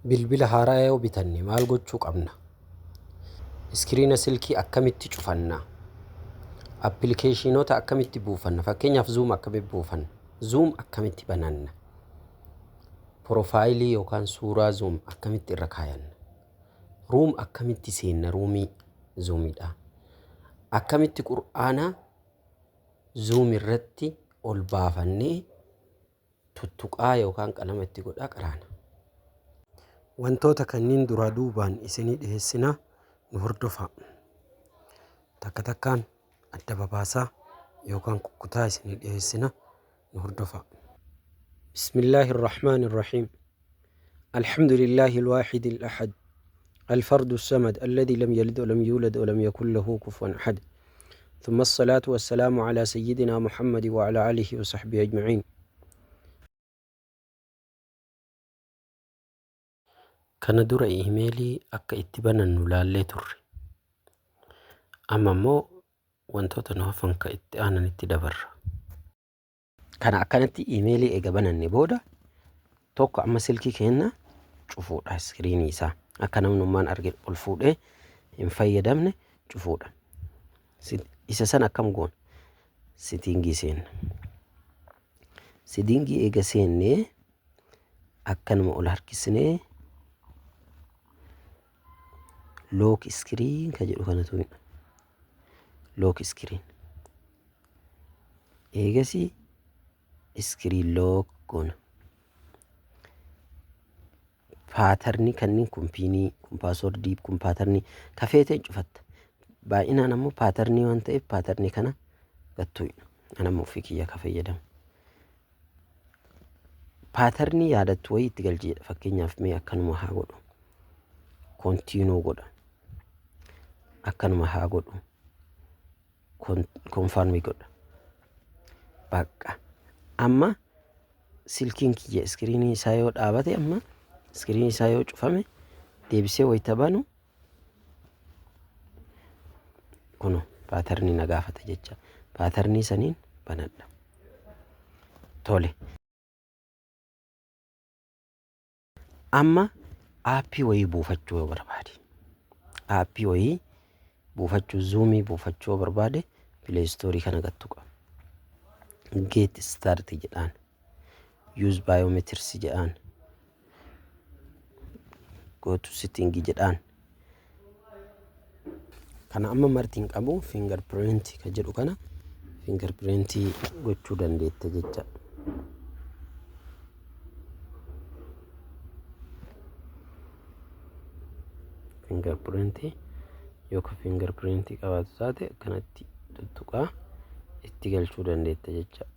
Bilbila haaraa yoo bitanne maal gochuu qabna? Iskiriina silkii akkamitti cufanna? Appilikeeshinoota akkamitti buufanna? Fakkeenyaaf, Zoom akkamitti buufanna? Zoom akkamitti bananna? Profaayilii yookaan suuraa Zoom akkamitti irra kaayanna? Room akkamitti seenna, roomii Zoomiidha? Akkamitti Qur'aana Zoom irratti ol baafannee tuttuqaa yookaan qalama itti godhaa qaraana? Wantoota kanneen duraa duubaan isinii dhiheessinaa, nu hordofaa. Takka takkaan adda babaasaa yookaan kukkutaa isinii dhiheessina, nu hordofaa. بسم الله الرحمن الرحيم. الحمد لله الواحد الأحد الفرد الصمد الذي لم يلد ولم يولد ولم يكن له كفوا أحد، ثم الصلاة والسلام على سيدنا محمد وعلى آله وصحبه أجمعين. Kana dura iimeelii akka itti banannu laallee turre. Amma immoo wantoota nu hafan ka itti aananitti dabarra. Kana akkanatti iimeelii eega bananne booda, tokko amma silkii keenya cufuudha, iskiriinii isaa akka namnummaan arge ol fuudhee hin fayyadamne cufuudha. Isa san akkam goona? Settingii seenna. Settingii eega seennee, akkanuma ol harkisnee lock screen ka jedhu kana tuqna. Lock screen. Eegasii screen lock goona. Patternii kanneen kun PINii, kun passwordii, kun patternii kafeeteen cufatta. Baay'inaan ammoo patternii waan ta'eef, patternii kana gattuudha. Anammoo ofii kiyya ka fayyadamu. Patternii yaadattu wayii itti galchiidha. Fakkeenyaaf, mee akkanuma haa godhu. Continue godha. Akkanuma haa godhu. Confirmii godha. Bakka. Amma silkiin kiyya iskiriinii isaa yoo dhaabate, amma iskiriinii isaa yoo cufame, deebisee wayita banu kuno patternii na gaafata jecha. Patternii saniin banadha. Tole. Amma aappii wayii buufachuu yoo barbaade, aappii wayii buufachuu, Zoomii buufachuu yoo barbaade, Play Storeii kana gattu qaba. Get start jedhaan. Use biometrics jedhaan. Go to setting jedhaan. Kana amma marti hin qabu. Fingerprint ka jedhu kana fingerprint gochuu dandeetta jecha. Fingerprint yookaan fingerprint qabaatu taate, akkanatti tuttuqaa itti galchuu dandeetta jecha.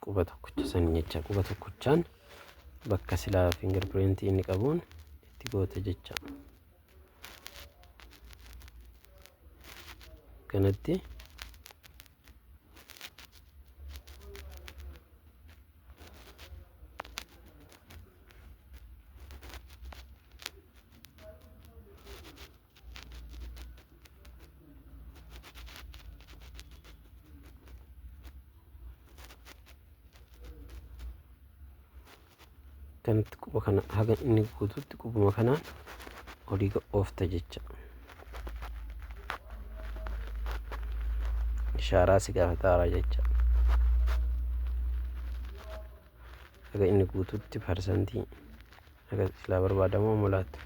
Quba tokkicha san jecha, quba tokkichaan bakka silaa fingerprint inni qabuun itti goota jecha. Kanatti kanatti quba kana haga inni guututti qubuma kanaan olii oofta jecha. Ishaaraa si gaafataara jecha. Haga inni guututti, parsantii haga silaa barbaadamu mulaatu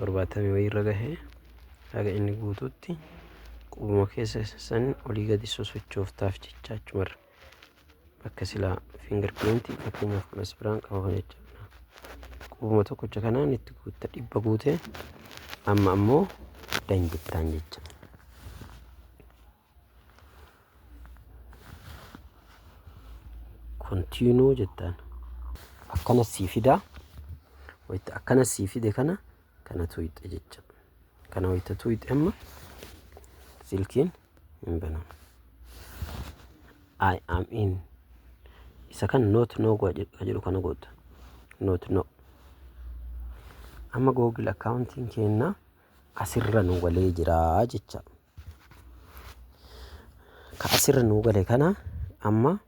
70 wayii irra gahee, haga inni guututti qubuma keessa san olii gadi sosochooftaaf jecha, achumarra bakka silaa fingerprintii, fakkeenyaaf kun as biraan qaba jecha, qubuma tokkocha kanaan itti guutta. 100 guutee, amma ammoo done jettaan jecha. Continue jettaan. Akkana sii fidaa. Wayita akkana sii fide, kana tuyxe jecha. Kana wayita tuyxe, amma silkiin hin banamu. I am in. Isa kan not now ka jedhu kana goota. Not now. Amma Google accountiin keenya asirra nu galee jira jecha. Ka asirra nu gale kana amma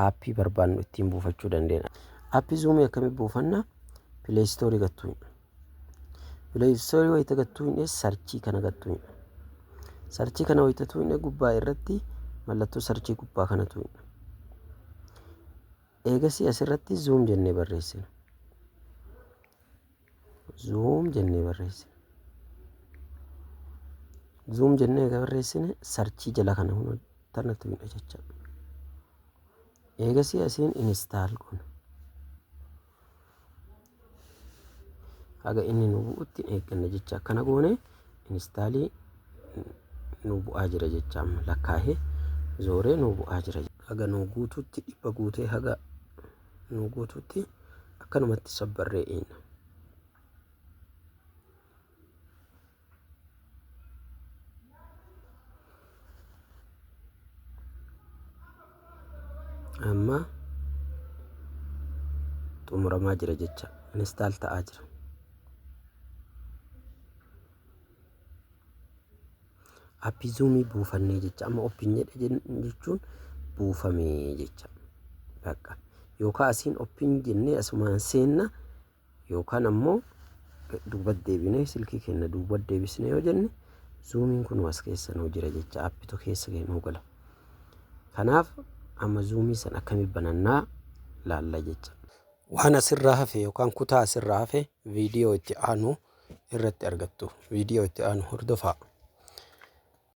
Aappii barbaannu ittiin buufachuu dandeenya. Aappii Zoomii akkamitti buufanna? Play Store gattuu hin. Play Store wayita gattuu hin searchii kana gattuu hin. Searchii kana wayita tuqne gubbaa irratti mallattoo searchii gubbaa kana tuqna. Eegasii asirratti Zoom jennee barreessina. Zoom jennee barreessina. Zoom jennee eega barreessine searchii jala kana hunda tana tuqna jecha. Eegasii asiin install goona. Haga inni nu bu'utti eegganna jecha. Akkana goone installii nu bu'aa jira jecha, amma lakkaa'ee zooree nu bu'aa jira. Haga nu guututti, 100 guutee haga nu guututti akkanumatti sabbarree eegna. Amma xumuramaa jira jecha, install ta'aa jira. Aappii Zoomii buufannee jecha. Amma open jedhe jechuun buufamee jecha. Bakka yookaan asiin open jennee asumaan seenna, yookaan ammoo duuba deebinee silkii keenya duuba deebisnee yoo jenne Zoomiin kun as keessa nuu jira jecha, aappitu keessa nuu gala. Kanaaf amma Zoomii san akkamitti banannaa laalla jecha. Waan asirraa hafe yookaan kutaa asirraa hafe viidiyoo itti aanu irratti argattu. Viidiyoo itti aanu hordofaa.